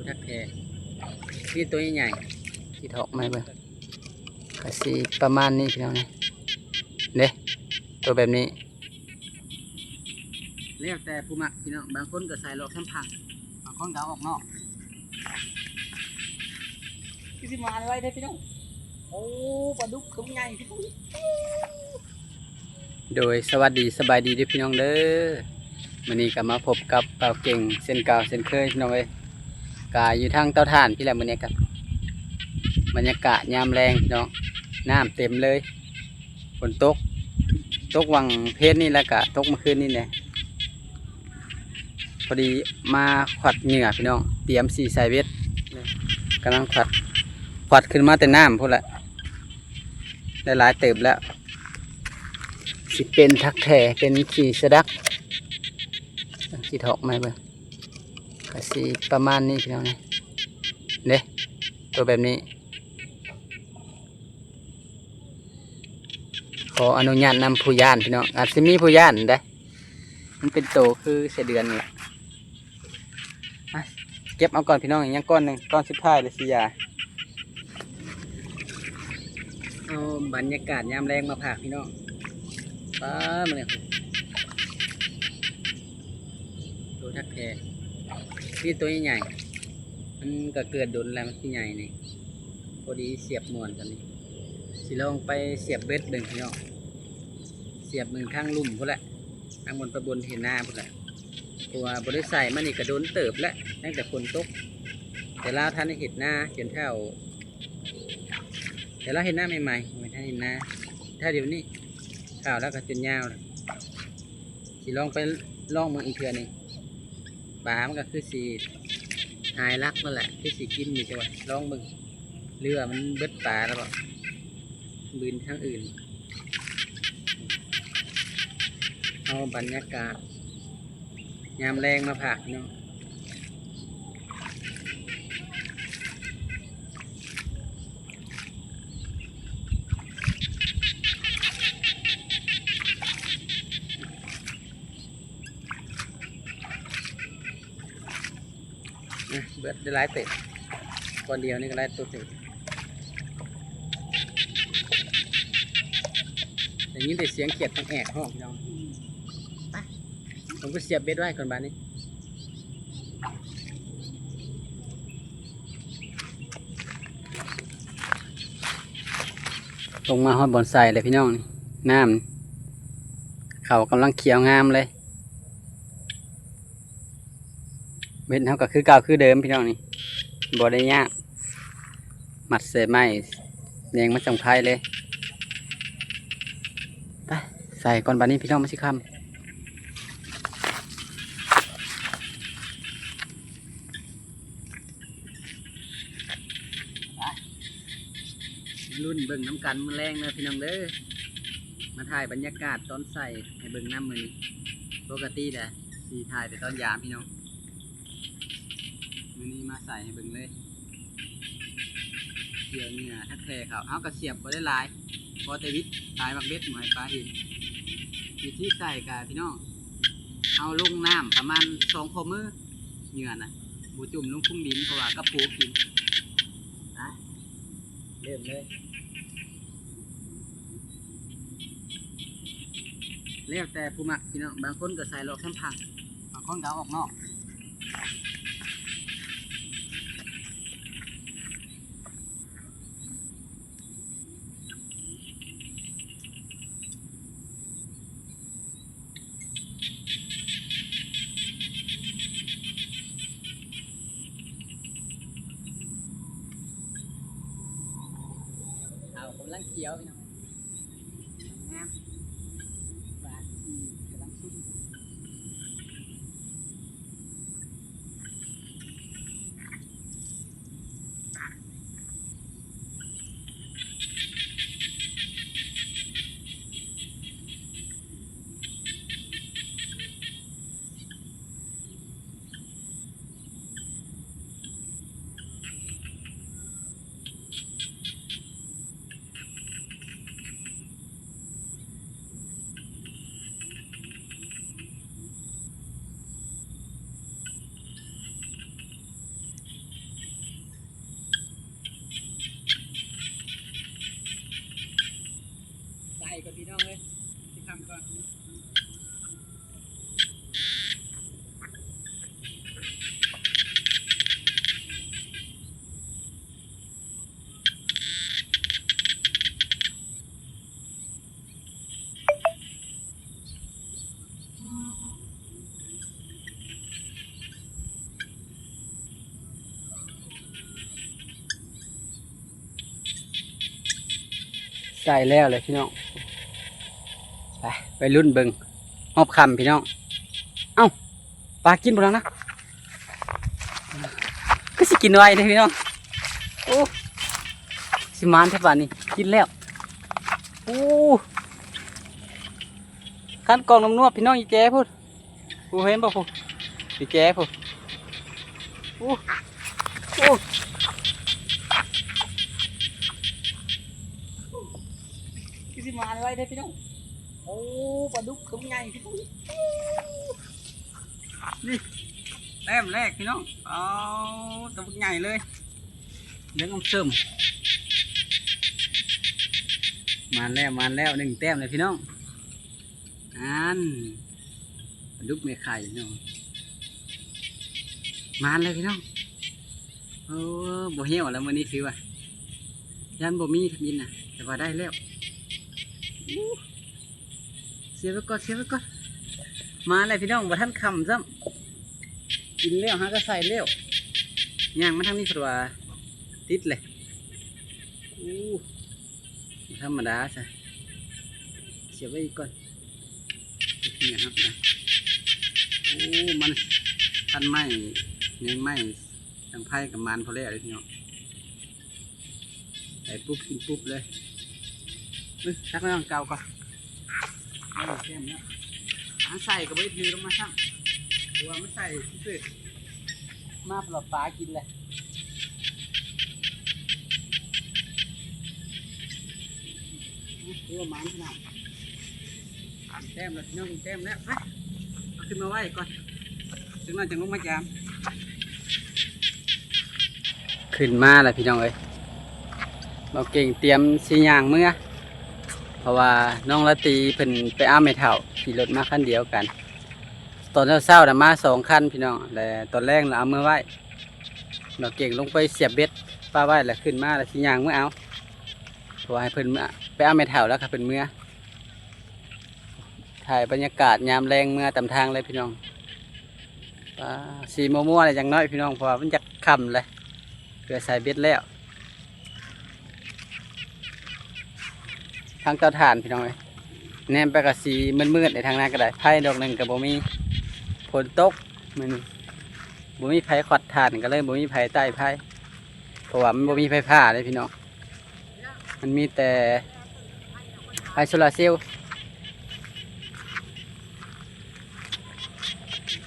ທັກແທ້ ມີໂຕໃຫຍ່ໆ ຊິຖອກມາໃຫ້ເບິ່ງ ກະຊິປະມານນີ້ພີ່ນ້ອງເອີຍ ເດ້ ໂຕແບບນີ້ ແລ້ວແຕ່ຜູ້ມັກພີ່ນ້ອງ ບາງຄົນກໍໃສ່ລອກແຄມຜັງ ບາງຄົນກໍເອົາອອກນອກ ຄືຊິມາໄວແທ້ພີ່ນ້ອງ ໂອ້ ປາດຸກຕົວໃຫຍ່ ໂດຍ ສະຫວັດດີສະບາຍດີເດີພີ່ນ້ອງເດີ ມື້ນີ້ກໍມາພົບກັບບ່າວເກັ່ງເຊັ່ນເກົ່າເຊັ່ນເຄີຍພີ່ນ້ອງເອີຍ ກະຢູ່ທາງເຕົາຖ່ານພີ້ແຫຼະ ມື້ນີ້ກໍບັນຍາກາດຍາມແລງພີ່ນ້ອງ ນ້ຳເຕັມເລີຍ ຝົນຕົກ ຕົກຫວ່າງເພນນີ້ ແລ້ວກະຕົກເມື່ອຄືນນີ້ແຫຼະ ພໍດີມາຂວັດເຫຍື່ອພີ່ນ້ອງ ຕຽມຊິໃສ່ເບັດ ກຳລັງຂວັດ ຂວັດຂຶ້ນມາແຕ່ນ້ຳພຸ້ນແຫຼະ ໄດ້ຫຼາຍເຕີບແລ້ວ ຊິເປັນທັກແທ້ ເປັນຂີ້ສະດັກ ຊິຖອກມາໃຫ້ເບິ່ງ ກະຊິປະມານນີ້ພີ່ນ້ອງເອີຍ ເດ້ ໂຕແບບນີ້ ຂໍອະນຸຍາດນຳຜູ້ຢ້ານພີ່ນ້ອງ ອາດຊິມີຜູ້ຢ້ານເດ້ ມັນເປັນໂຕຄືໄສ້ເດືອນນີ້ແຫຼະ ມາເກັບເອົາກ່ອນພີ່ນ້ອງ ຍັງກ້ອນໜຶ່ງ ກ້ອນສຸດທ້າຍແລ້ວຊິຢາ ເອົາບັນຍາກາດຍາມແລງມາຝາກພີ່ນ້ອງ ປາ ມື້ນີ້ ໂຕທັກແທ້ ມີໂຕໃຫຍ່ໆ ມັນກໍເກີດດົນແລ້ວ ມັນຊິໃຫຍ່ນີ້ ພໍດີສຽບມ່ວນກັນນີ້ ຊິລອງໄປສຽບເບັດເບິ່ງພີ່ນ້ອງ ສຽບເບິ່ງທາງລຸ່ມພຸ້ນແຫຼະ ທາງບົນໄປບົນເຮັດນາພຸ້ນແຫຼະ ເພາະວ່າບໍ່ໄດ້ໃສ່ມານີ້ກໍດົນເຕີບແລ້ວ ຕັ້ງແຕ່ຝົນຕົກ ແຕ່ລາວທັນໄດ້ເຮັດນາຈົນເທົ່າ ແຕ່ລາວເຮັດນາໃໝ່ໆ ບໍ່ແມ່ນທັນເຮັດນາ ຖ້າດຽວນີ້ ຂ້າວລາວກໍຈົນຍາວແລ້ວ ຊິລອງໄປລອງເບິ່ງອີກເທື່ອໜຶ່ງ ປາມັນກໍຄືຊິຫາຍຫຼັກແລ້ວແຫຼະ ຄືຊິກິນຢູ່ ແຕ່ວ່າລອງເບິ່ງ ຫຼືວ່າມັນເບິດປາແລ້ວບໍ ບືນທາງອື່ນ ເອົາບັນຍາກາດຍາມແລງມາຝາກເນາະ. เบิดได้หลายเติบ ก้อนเดียวนี่ก็หลายตัวเติบ ได้ยินแต่เสียงเขียดแหกห้องพี่น้อง ไป ผมก็เสียบเบ็ดไว้ก่อนบาดนี้ ลงมาฮอดบ่อนไส้เลยพี่น้อง น้ำเขากำลังเขียวงามเลย เบ็ดเฮาก็คือเก่าคือเดิมพี่น้องนี่ บ่ได้ยาก มัดใส่ไม้แยงมันจั่งไผเลย ไป ใส่ก่อนบาดนี้พี่น้อง มันสิค่ำ ไป ลุ้นเบิ่งนำกันมื้อแลงเด้อพี่น้องเด้อ มาถ่ายบรรยากาศตอนใส่ให้เบิ่งนำมื้อนี้ ปกติแหละสิถ่ายแต่ตอนยามพี่น้อง มื้อนี้มาใส่ให้เบิ่งเลย เกี่ยวเหยื่อทักแท้เขา เฮาก็เสียบบ่ได้หลาย พอแต่วิดปลายหมากเบ็ด บ่ให้ปลาเห็น วิธีใส่ก็พี่น้อง เอาลงน้ำประมาณสองข้อมือ เหยื่อน่ะ บ่จุ่มลงคุมดิน เพราะว่ากะปูกิน นะ เริ่มเลย แล้วแต่ผู้มักพี่น้อง บางคนก็ใส่รอบทางผัก บางคนก็เอาออกนอก เขากำลังเขียวพี่น้อง งาม บาดสีกำลังสุก เ ໄດ້ແລ້ວແຫຼະພີ່ນ້ອງ ໄປ ໄປລຸ້ນເບິ່ງຮອບຄ່ຳພີ່ນ້ອງ. ເອົ້າ ປາກິນບໍ່ລະນະ ຄືຊິກິນໄວແທ້ພີ່ນ້ອງ. ໂອ້ ຊິໝານແທ້ບາດນີ້ ກິນແລ້ວ. ໂອ້ ຄັນກອງນວບໆ ພີ່ນ້ອງ ອີແຈພຸ້ນ. ຜູ້ເຫັນບໍ່ຜູ້ ອີແຈຜູ້. ໂອ້ ໂອ້ ຄືຊິມາໄວເດ້ພີ່ນ້ອງ. ໂອ້ ປາດຸກຕົວໃຫຍ່ພີ່ນ້ອງ ນີ້ ແຕ້ມແລກພີ່ນ້ອງ. ເອົາ ຕົວບັກໃຫຍ່ເລີຍ ເຫຼືອງອຳເສີມ. ມາແລ້ວ ມາແລ້ວ ໜຶ່ງແຕ້ມເລີຍພີ່ນ້ອງ. ອັນ ປາດຸກແມ່ໄຂ່ເນາະ ມາແລ້ວພີ່ນ້ອງ. ໂອ້ ບໍ່ແຫ້ວແລ້ວມື້ນີ້ ຖືວ່າຢ້ານບໍ່ມີທຳອິດນະ ແຕ່ວ່າໄດ້ແລ້ວ. ໂອ້ ເສຍໄວ້ກ່ອນ ເສຍໄວ້ກ່ອນ. ມາແລ້ວພີ່ນ້ອງ ບໍ່ທັນຄ່ຳຊ້ຳ ກິນແລ້ວຫາກະໃສ່ແລ້ວ. ຍ່າງມາທາງນີ້ເພິ່ນວ່າຕິດແຫຼະ. ໂອ້ ບໍ່ທຳມະດາຊະ ເສຍບໄວ້ອີກກ່ອນ. ເຫື່ອຮັບນະ. ໂອ້ ມັນ ຄັນໄມ້ ແຍງໄມ້ ດັງໄຟກໍມັນພໍແລ້ວເດ້ພີ່ນ້ອງ. ໄດ້ປຸບກິນປຸບເລີຍ. ເອີ ຕັກນ້ຳເກົ່າກ່ອນ. ເອີ ແຊມແລ້ວ ຫາໃສ່ກໍບໍ່ໄດ້ຖືລົງມາຊ້ຳ ເພາະວ່າມັນໃສ່ຊື່ໆ ມາເພື່ອປາກິນແຫຼະ. ໂອ້ ມາຂະໜາດ ສາມແຕ້ມແລ້ວພີ່ນ້ອງ ແຕ້ມແລ້ວ. ໄປ ເອົາຂຶ້ນມາໄວ້ກ່ອນ ຈັກໜ້ອຍຈັ່ງລົງມາຢາມ. ຂຶ້ນມາແລ້ວພີ່ນ້ອງເອີຍ ບ່າວເກັ່ງຕຽມຊິຍ່າງເມືອ ເພາະວ່ານ້ອງລາຕີເພິ່ນໄປເອົາແມ່ເຖົ້າ ຂີ່ລົດມາຄັນດຽວກັນ. ຕອນເຊົ້າໆນະມາສອງຄັນພີ່ນ້ອງ ແລະຕອນແລງລະເອົາເມືອໄວ້. ບ່າວເກັ່ງລົງໄປສຽບເບັດປາໄວ້ ລະຂຶ້ນມາລະຊິຍ່າງເມືອເອົາ ເພາະວ່າໃຫ້ເພິ່ນເມືອໄປເອົາແມ່ເຖົ້າ ລະໃຫ້ເພິ່ນເມືອ. ຖ່າຍບັນຍາກາດຍາມແລງເມືອຕາມທາງເລີຍພີ່ນ້ອງ. ປາ ສີມົວໆແຫຼະ ຢ່າງໜ້ອຍພີ່ນ້ອງ ເພາະວ່າມັນຈະຄ່ຳແລ້ວ ເພື່ອໃສ່ເບັດແລ້ວ. ທາງເຕົາຖ່ານພີ່ນ້ອງເອີຍ ແນມໄປກໍສີມືດໆ ໃນທາງນັ້ນກໍໄດ້ ໄຟດອກໜຶ່ງກໍບໍ່ມີ. ຝົນຕົກມື້ນີ້ ບໍ່ມີໃຜຂອດຖ່ານ ກໍເລີຍບໍ່ມີໃຜໄຕ້ໄຟ ເພາະວ່າມັນບໍ່ມີໄຟຟ້າເດ້ພີ່ນ້ອງ. ມັນມີແຕ່ໄຟໂຊລາເຊວ.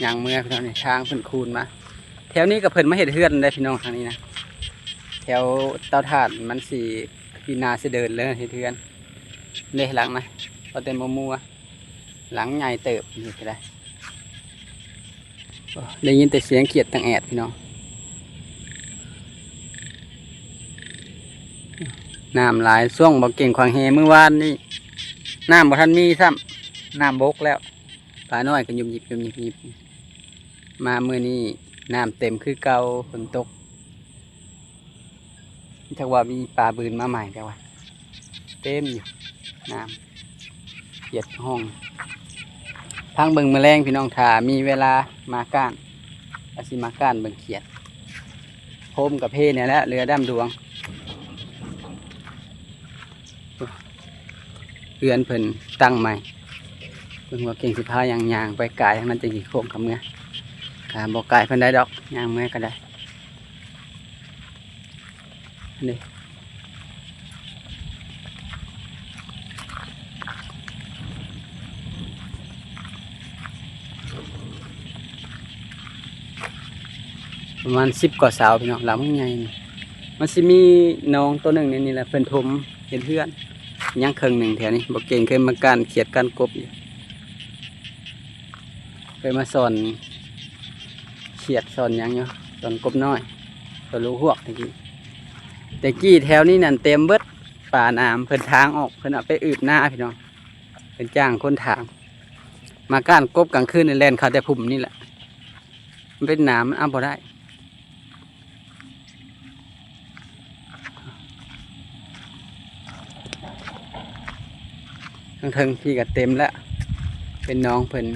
ຍ່າງເມືອພີ່ນ້ອງ ນີ້ທາງເພິ່ນຄູນມາ. ແຖວນີ້ກໍເພິ່ນມາເຮັດເຮືອນໄດ໋ພີ່ນ້ອງ ທາງນີ້ນະ. ແຖວເຕົາຖ່ານມັນຊິ ປີໜ້າຊິເດີນເລີຍເຮັດເຮືອນເດ້. ຫຼັງນະ ກໍແຕ່ໝູ່ໆ ຫຼັງໃຫຍ່ເຕີບນີ້ກໍໄດ້. ໂອ້ ໄດ້ຍິນແຕ່ສຽງຂຽດຕັງແອດພີ່ນ້ອງ. ນ້ຳຫຼາຍ ຊ່ວງບໍ່ເກັ່ງຂວາງແຫມື້ວານນີ້ ນ້ຳບໍ່ທັນມີຊ້ຳ ນ້ຳບົກແລ້ວ. ປານ້ອຍກໍຍຸບຍິບ ຍຸບຍິບ ຍຸບຍິບ. ມາມື້ນີ້ນ້ຳເຕັມຄືເກົ່າ ຝົນຕົກ. ຈັກວ່າມີປາບືນມາໃໝ່ ຈັກວ່າເຕັມຢູ່ນ້ຳ ຂຽດຫ້ອງ. ພັງເບິ່ງມື້ແລງພີ່ນ້ອງ ຖ້າມີເວລາມາກ້ານ ອາດຊິມາກ້ານເບິ່ງຂຽດ. ໂຮມກະເພນີ້ແຫຼະ ເຫຼືອດຳດວງ. ເຮືອນເພິ່ນຕັ້ງໃໝ່ ເບິ່ງວ່າເກັ່ງຊິພາຍ່າງ ຍ່າງໄປກາຍທາງນັ້ນ ຈັ່ງຊິໂຄ້ງເຂົ້າເມືອ. ກະບໍ່ກາຍປານໃດດອກ ຍ່າງເມືອກໍໄດ້. ອັນນີ້ປະມານສິບກວ່າເສົາພີ່ນ້ອງ ລຳໃຫຍ່ນີ້. ມັນຊິມີໜອງໂຕໜຶ່ງໃນນີ້ແຫຼະ ເພິ່ນຖົມເຮັດເຮືອນ. ຍັງເຄິ່ງໜຶ່ງແຖວນີ້ ບໍ່ເກັ່ງເຄີຍມາກ້ານຂຽດກ້ານກົບຢູ່ ເຄີຍມາສອນຂຽດສອນຫຍັງຢູ່ ສອນກົບນ້ອຍ ສອນລູກຮວກແຕ່ກີ້. ແຕ່ກີ້ແຖວນີ້ນັ້ນເຕັມເບິດ ປານ້ຳ ເພິ່ນຖາງອອກ ເພິ່ນເອົາໄປອືບນາພີ່ນ້ອງ ເພິ່ນຈ້າງຄົນຖາງ. ມາກ້ານກົບກາງຄືນນີ້ແລ່ນເຂົ້າແຕ່ພຸ້ນນີ້ແຫຼະ ມັນເປັນນ້ຳ ມັນເອົາບໍ່ໄດ້. ເທິງໆ ພີ້ກໍເຕັມແລ້ວ ເປັນໜອງເພິ່ນ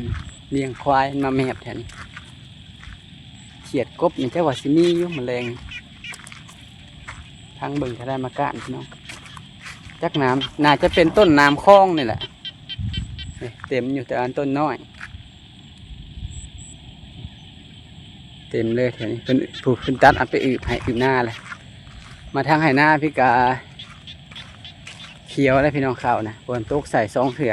ລ້ຽງຄວາຍ ມາແມບແຖວນີ້. ຂຽດກົບນີ້ ຈັກວ່າຊິມີຢູ່ມື້ແລງ ທາງເບິ່ງກໍໄດ້ມາກ້ານພີ່ນ້ອງ. ຈັກນ້ຳ ໜ້າຈະເປັນຕົ້ນນ້ຳຂອງນີ້ແຫຼະ. ນີ້ເຕັມຢູ່ ແຕ່ອັນຕົ້ນນ້ອຍ ເຕັມເລີຍແຖວນີ້. ເພິ່ນ ຜູ້ເພິ່ນຕັດເອົາໄປອຶບໄຮ່ອຶບນາແຫຼະ. ມາທາງໄຮ່ນາພີ້ກະຂຽວແລ້ວພີ່ນ້ອງ ເຂົ້ານະ ຝົນຕົກໃສ່ສອງເທື່ອ.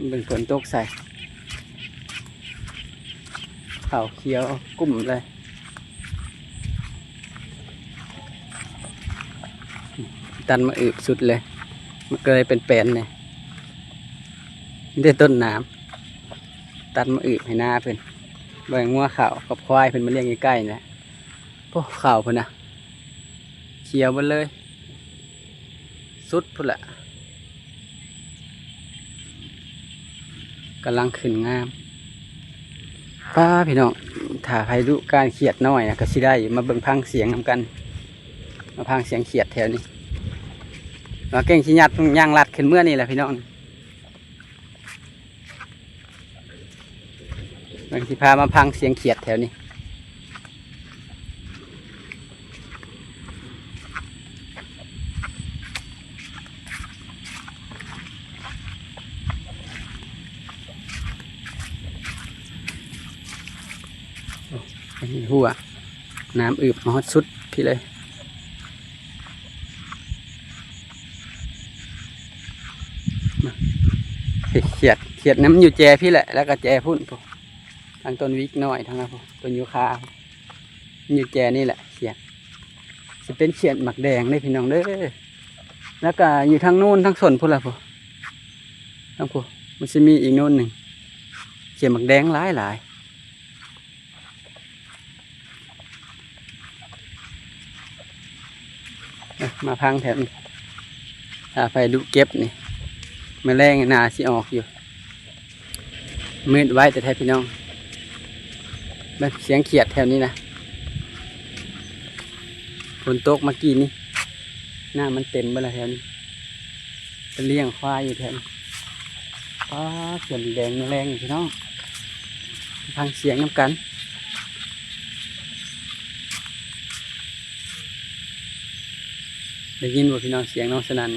ເບິ່ງຝົນຕົກໃສ່ ເຂົ້າຂຽວກຸ້ມເລີຍ. ຕັດມາອຶບສຸດເລີຍ ມັນກໍເລີຍເປັນແປນນີ້ ມີແຕ່ຕົ້ນໜາມ. ຕັດມາອຶບໃຫ້ນາເພິ່ນ ໄວ້ງົວເຂົ້າກັບຄວາຍເພິ່ນມາລ້ຽງໃກ້ໆນີ້ແຫຼະ. ໂອ້ ເຂົ້າພຸ້ນນະ ຂຽວເບິດເລີຍ ສຸດພຸ້ນລະ. ກຳລັງຂຶ້ນງາມ. ປ້າ ພີ່ນ້ອງ ຖ້າໃຜດຸການຂຽດນ້ອຍນະ ກໍຊິໄດ້ມາເບິ່ງຟັງສຽງນຳກັນ ມາຟັງສຽງຂຽດແຖວນີ້. ວ່າເກັ່ງຊິຍັດຍ່າງລັດຂຶ້ນເມືອນີ້ແຫຼະພີ່ນ້ອງ. ເບິ່ງ ຊິພາມາຟັງສຽງຂຽດແຖວນີ້. ໂອ້ ອັນນີ້ຮົ້ວ ນ້ຳອຶບມາຮອດສຸດພີ້ເລີຍ. ມາ ເຂຽດ ເຂຽດນຳຢູ່ແຈພີ້ແຫຼະ ແລ້ວກໍແຈພຸ້ນ ທາງຕົ້ນວິກນ້ອຍ ທາງນັ້ນພຸ້ນ ຕົ້ນຢູຄາ ຢູ່ແຈນີ້ແຫຼະ. ຂຽດ ຊິເປັນຂຽດໝາກແດງເດ້ພີ່ນ້ອງເດີ. ແລ້ວກໍຢູ່ທາງໂນ້ນ ທາງສົນພຸ້ນລະພຸ້ນ ທາງພຸ້ນ ມັນຊິມີອີກໂນ້ນໜຶ່ງ ຂຽດໝາກແດງຫຼາຍໆ. ມາພັງແຖວນີ້ ຖ້າໄຟດຸເກັບນີ້ ມື້ແລງໜ້າຊິອອກຢູ່. ມືດໄວແທ້ໆພີ່ນ້ອງ. ເບິ່ງສຽງຂຽດແຖວນີ້ນະ ຝົນຕົກມາກີ້ນີ້ ນ້ຳມັນເຕັມເບິດລະແຖວນີ້. ເພິ່ນລ້ຽງຄວາຍຢູ່ແຖວນີ້. ປ້າ ຂຽດແດງແລງພີ່ນ້ອງ ຟັງສຽງນຳກັນ. ໄດ້ຍິນບໍ່ພີ່ນ້ອງ ສຽງນ້ອງສະໜັ່ນ?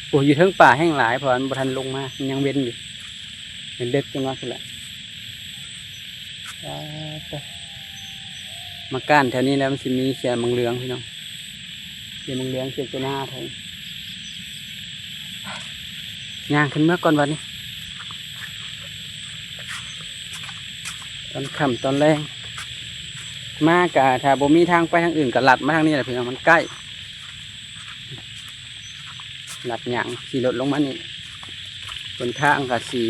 ໂອ້ ຢູ່ເທິງປ່າແຮງຫຼາຍ ເພາະວ່າມັນບໍ່ທັນລົງມາ ມັນຍັງເວັນຢູ່ ເດິກໆ ຈັ່ງວ່າພຸ້ນແຫຼະ. ປາດໂທ້ ມາກ້ານແຖວນີ້ແລ້ວ ມັນຊິມີຂຽດໝາກເຫຼືອງພີ່ນ້ອງ ຂຽດໝາກເຫຼືອງ ຂຽດເຈນາເທິງ. ຍ່າງຂຶ້ນເມືອກ່ອນບັດນີ້ ຕອນຄ່ຳຕອນແລງ ມາກະຖ້າບໍ່ມີທາງໄປທາງອື່ນ ກະລັດມາທາງນີ້ແຫຼະພີ່ນ້ອງ ມັນໃກ້. ລັດຍ່າງຂີ່ລົດລົງມານີ້ ຫົນທາງກໍຊິ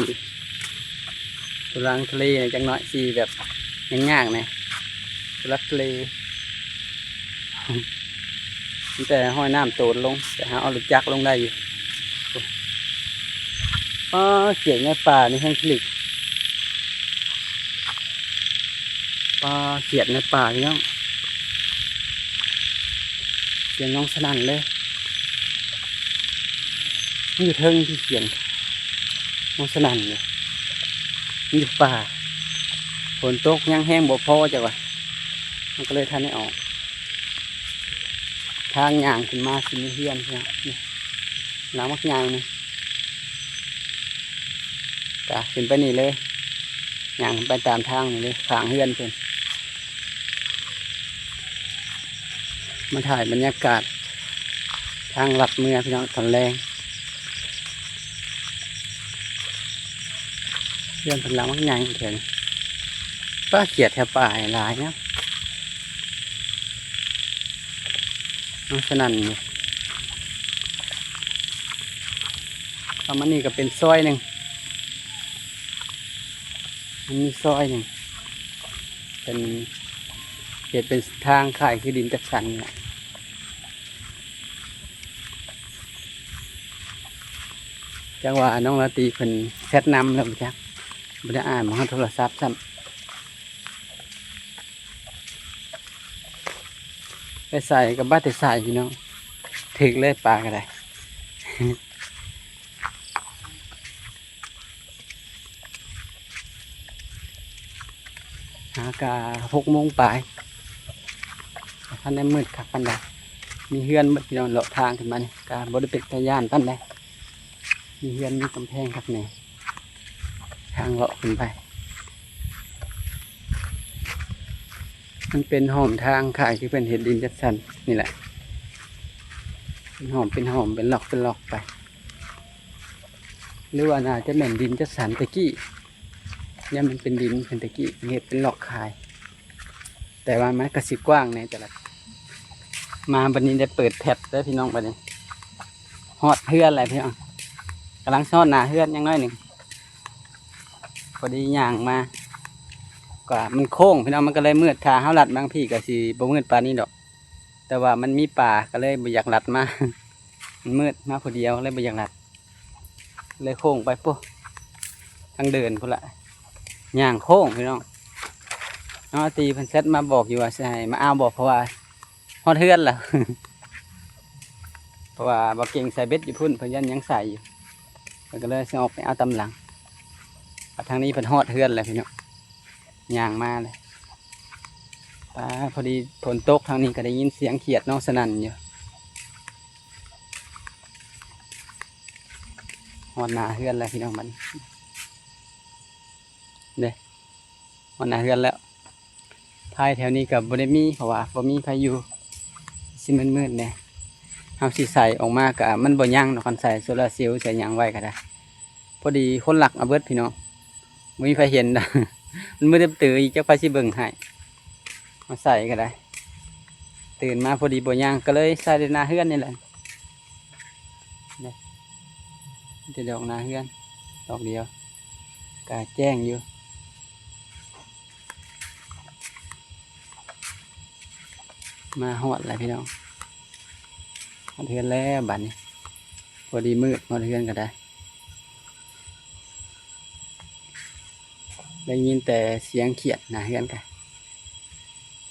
ທຸລັງທຸເລແດ່ຈັກໜ້ອຍ ຊິແບບຍາກໆແດ່ ທຸລັກທຸເລ ມີແຕ່ຮອຍນ້ຳໂຕນລົງ ແຕ່ເຮົາເອົາລົດຈັກລົງໄດ້ຢູ່. ປ້າ ຂຽດໃນປ່ານີ້ແຮງຜະລິກ ປາຂຽດໃນປ່າພີ່ນ້ອງ ສຽງຮ້ອງສະໜັ່ນເລີຍ ມັນຢູ່ເທິງທີ່ຂຽດ ຮ້ອງສະໜັ່ນຢູ່ ມັນຢູ່ປ່າ ຝົນຕົກຍັງແຮງບໍ່ພໍຈັກວ່າ ມັນກໍເລີຍທັນໄດ້ອອກ ທາງຍ່າງຂຶ້ນມາຊິມີເຮືອນພີ່ນ້ອງ ນີ້ ຫຼັງບັກໃຫຍ່ນີ້ ກະຂຶ້ນໄປນີ້ເລີຍ ຍ່າງໄປຕາມທາງນີ້ເລີຍ ຂ້າງເຮືອນເພິ່ນ ມາຖ່າຍບັນຍາກາດທາງລັດເມືອພີ່ນ້ອງ ຕອນແລງ ເຮືອນເພິ່ນຫຼັງບັກໃຫຍ່ແຖວນີ້ ປາຂຽດແຖວປ່ານີ້ຫຼາຍເນາະ ມັນສະໜັ່ນຢູ່ ປະມານນີ້ກໍເປັນຊອຍໜຶ່ງ ມັນມີຊອຍໜຶ່ງ ເປັນ ເຮັດເປັນທາງຄ້າຍຄືດິນຈັດສັນນີ້ແຫຼະ ຈັກວ່ານ້ອງລາຕີເພິ່ນແຊັດນຳແລ້ວບໍ່ຈັກ ບໍ່ໄດ້ອ່ານ ບໍ່ຮອດໂທລະສັບຊ້ຳ ໄປໃສກໍບາດແຕ່ໃສພີ່ນ້ອງ ຖືກເລີຍປາກໍໄດ້ ຫາກະຫົກໂມງປາຍ ທັນໄດ້ມືດຄັກປານໃດ. ມີເຮືອນໝົດພີ່ນ້ອງ ເລາະທາງຂຶ້ນມານີ້ກະບໍ່ໄດ້ເປັນຕາຢ້ານປານໃດ. ມີເຮືອນມີກຳແພງຄັກແນ່ ທາງເລາະຂຶ້ນໄປ. ມັນເປັນຮ່ອມທາງຄ້າຍຄືເພິ່ນເຮັດດິນຈັດສັນນີ້ແຫຼະ ເປັນຮ່ອມເປັນຮ່ອມ ເປັນລັອກເປັນລັອກໄປ. ຫຼືວ່າໜ້າຈະແມ່ນດິນຈັດສັນແຕ່ກີ້ ຍັງມັນເປັນດິນເພິ່ນແຕ່ກີ້ ເຮັດເປັນລັອກຂາຍ. ແຕ່ວ່າມັນກະຊິກວ້າງແນ່ ແຕ່ລະ ມາບັດນີ້ໄດ້ເປີດແພັດເດີພີ່ນ້ອງ. ບັດນີ້ຮອດເຮືອນແລ້ວພີ່ນ້ອງ ກຳລັງຊິຮອດໜ້າເຮືອນຍັງໜ້ອຍໜຶ່ງ. ພໍດີຍ່າງມາ ກະມັນໂຄ້ງພີ່ນ້ອງ ມັນກະເລີຍມືດ. ຖ້າເຮົາລັດມາທາງພີ້ກະຊິບໍ່ມືດປານນີ້ດອກ ແຕ່ວ່າມັນມີປ່າກະເລີຍບໍ່ຢາກລັດມາ ມັນມືດ ມາຜູ້ດຽວເລີຍບໍ່ຢາກລັດ ເລີຍໂຄ້ງໄປພຸ້ນ ທາງເດີ່ນພຸ້ນລະ ຍ່າງໂຄ້ງພີ່ນ້ອງ. ນ້ອງລາຕີເພິ່ນແຊັດມາບອກຢູ່ວ່າຊິໃຫ້ມາເອົາບໍ່ ເພາະວ່າຮອດເຮືອນແລ້ວ ເພາະວ່າບໍ່ເກັ່ງໃສ່ເບັດຢູ່ພຸ້ນ ເພິ່ນຢ້ານຍັງໃສ່ຢູ່ ເພິ່ນກະເລີຍຊິອອກໄປເອົາຕາມຫຼັງ. ທາງນີ້ເພິ່ນຮອດເຮືອນແລ້ວພີ່ນ້ອງ ຍ່າງມາເລີຍ. ປາ ພໍດີຝົນຕົກ ທາງນີ້ກະໄດ້ຍິນສຽງຂຽດຮ້ອງສະໜັ່ນຢູ່. ຮອດໜ້າເຮືອນແລ້ວພີ່ນ້ອງ ບັດນີ້ເດ້ ຮອດໜ້າເຮືອນແລ້ວ. ພາຍແຖວນີ້ກະບໍ່ໄດ້ມີ ເພາະວ່າບໍ່ມີໃຜຢູ່ ຊິມືດໆແດ່. ເຮົາຊິໃສ່ອອກມາກະມັນບໍ່ຍັງເນາະ ຄັນໃສ່ໂຊລາເຊວໃສ່ຫຍັງໄວ້ກະໄດ້. ພໍດີຄົນລັກເອົາເບິດພີ່ນ້ອງ ບໍ່ມີໃຜເຫັນດອກ ມັນມືດຕຶບຕື່ອີກ ຈັກໃຜຊິເບິ່ງໃຫ້. ມາໃສ່ກະໄດ້ ຕື່ນມາພໍດີບໍ່ຍ່າງ ກະເລີຍໃສ່ແຕ່ໜ້າເຮືອນນີ້ແຫຼະ. ນີ້ ມີແຕ່ດອກໜ້າເຮືອນດອກດຽວ ກະແຈ້ງຢູ່. ມາຮອດແລ້ວພີ່ນ້ອງ ຮອດເຮືອນແລ້ວບັດນີ້ ພໍດີມືດ ຮອດເຮືອນກະໄດ້. ໄດ້ຍິນແຕ່ສຽງຂຽດໜ້າເຮືອນກະ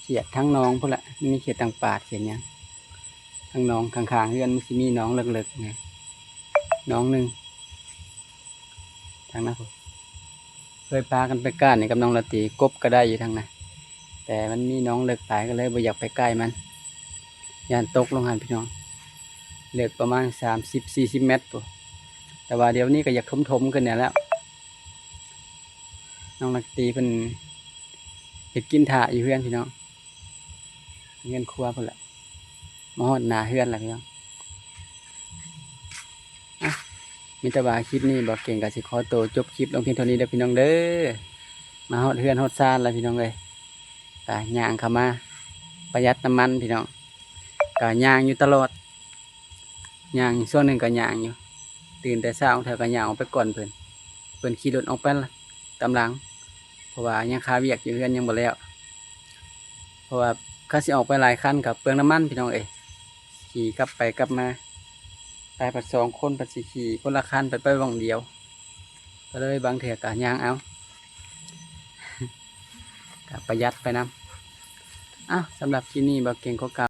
ຂຽດທາງໜອງພຸ້ນລະ ມີຂຽດຕັງປາດຂຽດຫຍັງ. ທາງໜອງຂ້າງໆເຮືອນມັນຊິມີໜອງເລິກໆແນ່ ໜອງໜຶ່ງ ທາງນັ້ນພຸ້ນ. ເຄີຍພາກັນໄປກ້ານນີ້ກັບນ້ອງລາຕີ ກົບກະໄດ້ຢູ່ທາງນັ້ນ ແຕ່ມັນມີໜອງເລິກຫຼາຍ ກະເລີຍບໍ່ຢາກໄປໃກ້ມັນ ຢ້ານຕົກລົງຫັ້ນພີ່ນ້ອງ. ເລິກປະມານສາມສິບສີ່ສິບແມັດພຸ້ນ ແຕ່ວ່າດຽວນີ້ກະຢາກຖົມໆຂຶ້ນແນ່ແລ້ວ. ນ້ອງລາຕີເພິ່ນເຮັດກິນຖ້າຢູ່ເຮືອນພີ່ນ້ອງ ເຮືອນຄົວພຸ້ນແຫຼະ. ມາຮອດໜ້າເຮືອນແລ້ວພີ່ນ້ອງ. ອ່ະ ມີແຕ່ວ່າຄລິບນີ້ບໍ່ເກັ່ງກະຊິຂໍໂຕຈົບຄລິບລົງພຽງເທົ່ານີ້ເດີພີ່ນ້ອງເດີ. ມາຮອດເຮືອນຮອດຊານແລ້ວພີ່ນ້ອງເອີຍ ກະຍ່າງເຂົ້າມາ ປະຢັດນ້ຳມັນພີ່ນ້ອງ. ກະຍ່າງຢູ່ຕະຫຼອດ ຍ່າງ ຊ່ວງໜຶ່ງກະຍ່າງຢູ່ ຕື່ນແຕ່ເຊົ້າແທ້ກະຍ່າງອອກໄປກ່ອນເພິ່ນ ເພິ່ນຂີ່ລົດອອກໄປຕາມຫຼັງ ເພາະວ່າຍັງຄາວຽກຢູ່ເຮືອນຍັງບໍ່ແລ້ວ. ເພາະວ່າຄັນຊິອອກໄປຫຼາຍຄັນກະເປືອງນ້ຳມັນພີ່ນ້ອງເອີຍ ຂີ່ກັບໄປກັບມາ ໄປພັດສອງຄົນ ພັດຊິຂີ່ຄົນລະຄັນ ໄປໄປບ່ອນດຽວ ກະເລີຍບາງເທື່ອກະຍ່າງເອົາ ກະປະຢັດໄປນຳ. ເອົ້າ ສຳລັບຄລິບນີ້ບໍ່ເກັ່ງຂໍກ່າວ